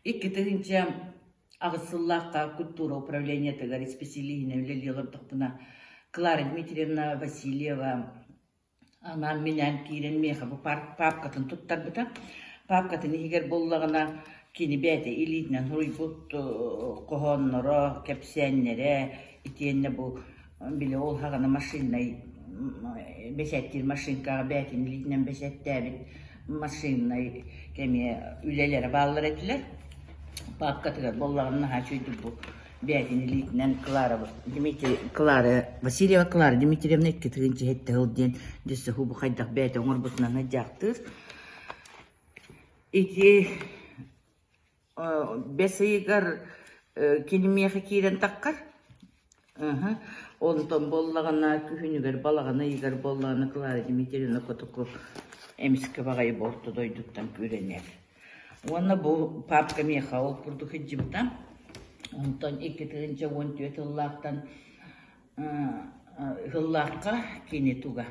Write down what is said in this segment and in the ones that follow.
2008 сыллаахха культура управлениетыгар исписэлииһинэн үлэлии олордохпуна Клара Дмитриевна Васильева анаан-минээн киирэн миэхэ бу паапкатын туттарбыта. Паапкатын иһигэр буоллаҕына кини бэйэтэ илиитинэн суруйбут хоһоонноро, кэпсээннэрэ итиэннэ бу били ол саҕана машиннай бэчээттиир машинкаҕа бэйэтин илиитинэн бэчээттээбит машиннай кэмиэ үлэлэрэ бааллар этилэр. Паапкатыгар буоллаҕына наһаа үчүгэйдик бу бэйэтин илиитинэн Клара Дмитрий Клара Васильева Клара Дмитриевна 2 тыһыынча сыл диэн дьөссө бу хайдах бэйэтэ оҥорбутунан ыдьаахтыыр. Ити бэс ыйыгар кини миэхэ киирэн таххар. Онтон буоллаҕына күһүнүгэр балаҕан ыйыгар буоллаҕына Клара Дмитриевна котоку эмискэ баҕайы бу орто дойдуттан күрэнэр. Уонна бу папка миэхэ ол курдук сылдьыбыта. Онтон 2014 сыллаахтан сыллаахха кини туга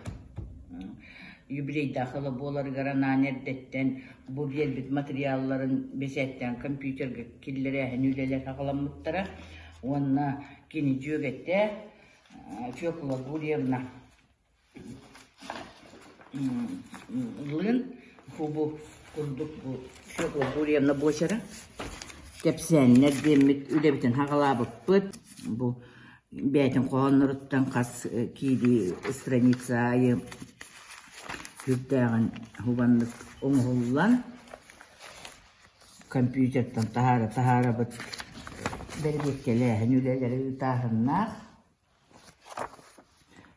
юбилейдаах ыла буоларыгар анаан эрдэттэн бу биэрбит материалларын бэчээттээн компьютерга киллэрээһин үлэлэр саҕаламмыттара. Уонна кини дьүөгэтэ Фекла Гурьевна Лын бу курдук бу Фекла Гурьевна буочара кэпсээннэр диэммит үлэбитин хаҕалаабыппыт. Бу бэйэтин хоһоонноруттан хас киирии страница аайы сүрдээҕин хубаннык оҥоһуллан компьютертан таһаара таһаарабыт бэрэбиэркэлээһин үлэлэри ыытааһыннаах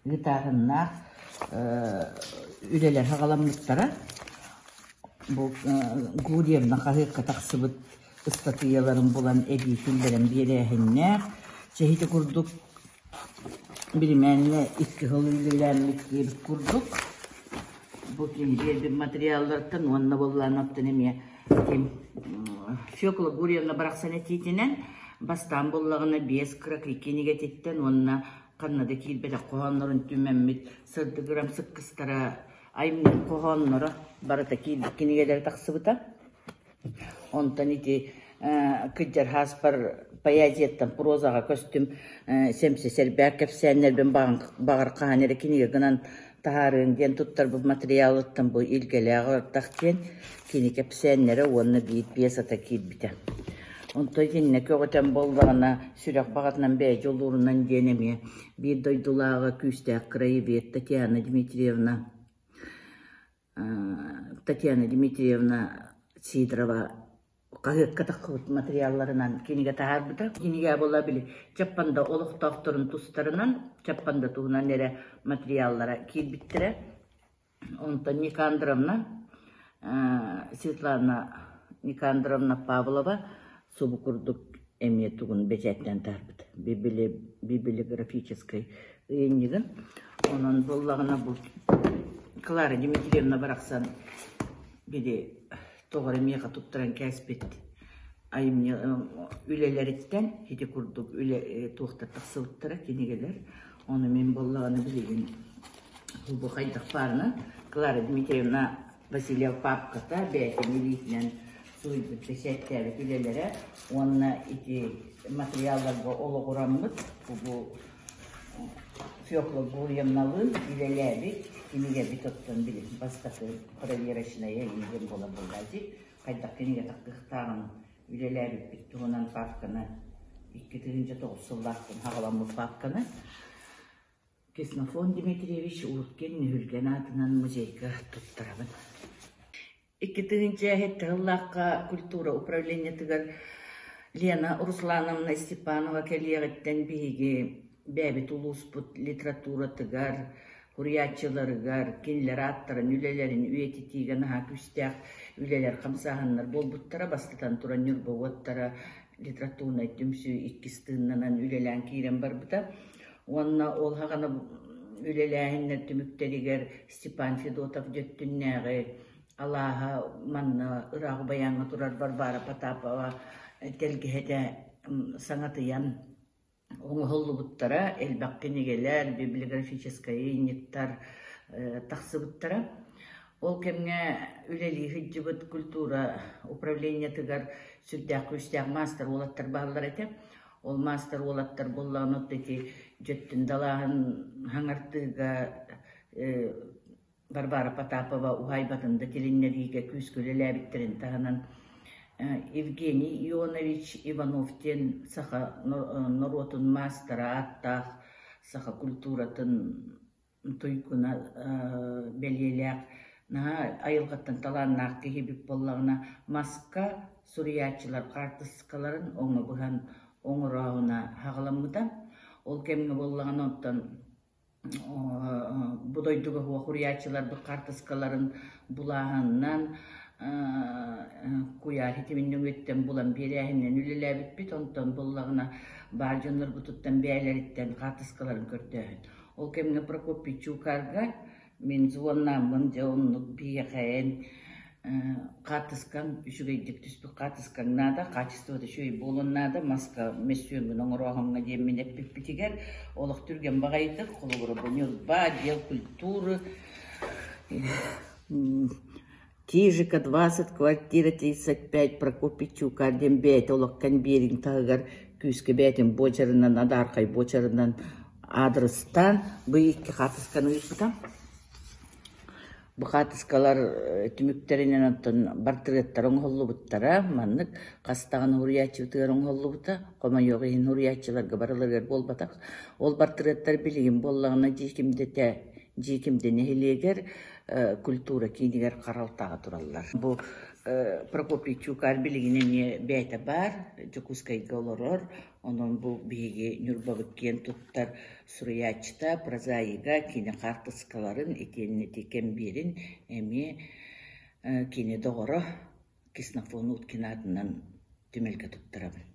ыытааһыннаах үлэлэр саҕаламмыттара. Бу Гурьевна хаһыакка тахсыбыт ыстатыйаларын булан эбии киллэрэн биэрээһиннээх. Чэ ити курдук биримээннэ икки сыл үлэлээммит диэбит курдук. Бу кини биэрбит материаллартан уонна буоллаанаттан эмиэ ким Фекла Гурьевна барахсан этиитинэн бастаан буоллаҕына биэс кыракый кинигэтиттэн уонна ханна да киирбэтэх хоһооннорун түмэммит сырдык ырам сыккыстара айымньы хоһоонноро барыта киирбит кинигэлэрэ тахсыбыта. Онтон ити кырдьар һааспар поэзияттан прозаҕа көстүм сэмсэ сэрбээк кэпсээннэрбин баҕар хаһан эрэ кинигэ гынан таһаарыаҥ диэн туттарбыт материалыттан бу илгэлээх ортах диэн кини кэпсээннэрэ уонна биир пьесата киирбитэ. Онтон итиннэ көҕүтэн буоллаҕына сүрэх баҕатынан бэйэ дьулуурунан диэн эмиэ биир дойдулааҕа күүстээх краевед Татьяна Дмитриевна Татьяна Дмитриевна Сидорова хаһыакка тахсыбыт матырыйаалларынан кинигэ таһаарбыта. Кинигэ буола били Чаппанда олохтоохторун тустарынан, Чаппанда туһунан эрэ матырыйааллара киирбиттэрэ. Онтон Никандровна, Светлана Никандровна Павлова субу курдук эмиэ тугун бэчээттээн таһаарбыт библиографическай ыйынньыгын. Онон буоллаҕына бу Клара Дмитриевна барахсан били тоҕо эрэ миэхэ туттаран кээспит айымньы үлэлэриттэн ити курдук үлэ туохтар тахсыбыттара кинигэлэр. Ону мин буоллаҕына билигин бу хайдах баарынан Клара Дмитриевна Васильев паапката бэйэтин илиитинэн суруйбут бэчээттээбит үлэлэрэ уонна ити материалларга олоҕураммыт бу Фекла Гурьевналыын үлэлээбит кинигэбит оттон билигин бастакы проверочная диэн буолар буоллааччы хайдах кинигэ тахсыахтааҕын үлэлээбиппит туһунан паапканы 2009 сыллаахтан саҕаламмыт паапканы Ксенофонт Дмитриевич Уткин Нүһүлгэн аатынан музейга туттарабын. 2000 сыллаахха культура управлениетыгар Лена Руслановна Степанова кэлиэҕиттэн биһиги бэйэбит улууспут литературатыгар, суруйааччыларыгар, кинилэр ааттарын, үлэлэрин үйэтитиигэ наһаа күүстээх үлэлэр, хамсааһыннар буолбуттара. Бастатан туран Ньурба уоттара литературнай түмсүү иккис тыыннанан үлэлээн киирэн барбыта. Уонна ол саҕана үлэлээһиннэр түмүктэригэр Степан Федотов Дьөттүннээҕи алааһа манна ыраах Убайааҥҥа турар Варвара Потапова тэлгэһэтэ саҥатыйан оҥоһуллубуттара, элбэх кинигэлэр, библиографическай ыйынньыктар тахсыбыттара. Ол кэмҥэ үлэлии сылдьыбыт культура управлениетыгар сүрдээх күүстээх маастар уолаттар бааллар этэ. Ол маастар уолаттар буоллаҕына ити дьөттүн далааһын хаҥардыыга Варвара Потапова уһаайбатын да тилиннэриигэ күүскэ үлэлээбиттэрин таһынан Евгений Ионович Иванов диэн саха норуотун маастара ааттаах саха культуратын туйгуна бэлиэлээх наһаа айылҕаттан талааннаах киһи эбит буоллаҕына маска суруйааччылар хаартыскаларын оҥо быһан оҥорооһуна саҕаламмыта. Ол кэмҥэ буоллаҕына оттон бу дойдуга суох уруйааччыларбыт хаартыскаларын булааһынынан куйаар ситимин нөҥүөттэн булан биэрээһининэн үлэлээбиппит. Онтон буллаҕына баар дьоннорбутуттан бэйэлэриттэн хаартыскаларын көрдөөһүн. Ол кэмҥэ Прокопий Чуукаарга мин звоннааммын дьэ оннук биһиэхэ эн хаартыскаҥ үчүгэйдик түспүт хаартыскаҥ наада, хаачыстыбата үчүгэй буолуон наада, маска мөссүөҥҥүн оҥорооһуҥҥа диэммин эппиппитигэр олох түргэн баҕайытык, холобура бу Ньурба, отдел культуры, Кижика 20, квартира 35, Прокопий Чуукаар диэн бэйэтэ олох кэнбиэрин таһыгар күүскэ бэйэтин буочарынан, адаархай буочарынан аадырыстаан бу икки хаартысканы ыыппыта. Бу хаартыскалар түмүктэринэн оттон бартырыаттара оҥоһуллубуттара. Маннык хас даҕаны уһуруйааччыбытыгар оҥоһуллубута. Хомойуох иһин уһуруйааччыларга барыларыгар буолбатах. Ол бартырыаттар билигин буоллаҕына Дьиикимдэтэ Дьиикимдэ нэһилиэгэр культура киинигэр харалтаҕа тураллар. Бу Прокопий Чукар билигин эмиэ бэйэтэ баар, Дьокуускайга олорор. Онон бу биһиги Ньурбабыт киэн туттар суруйааччыта, прозаига кини хаартыскаларын итиэннэ ити кэмбиэрин эмиэ кини доҕоро Ксенофонт Уткин аатынан түмэлгэ туттарабын.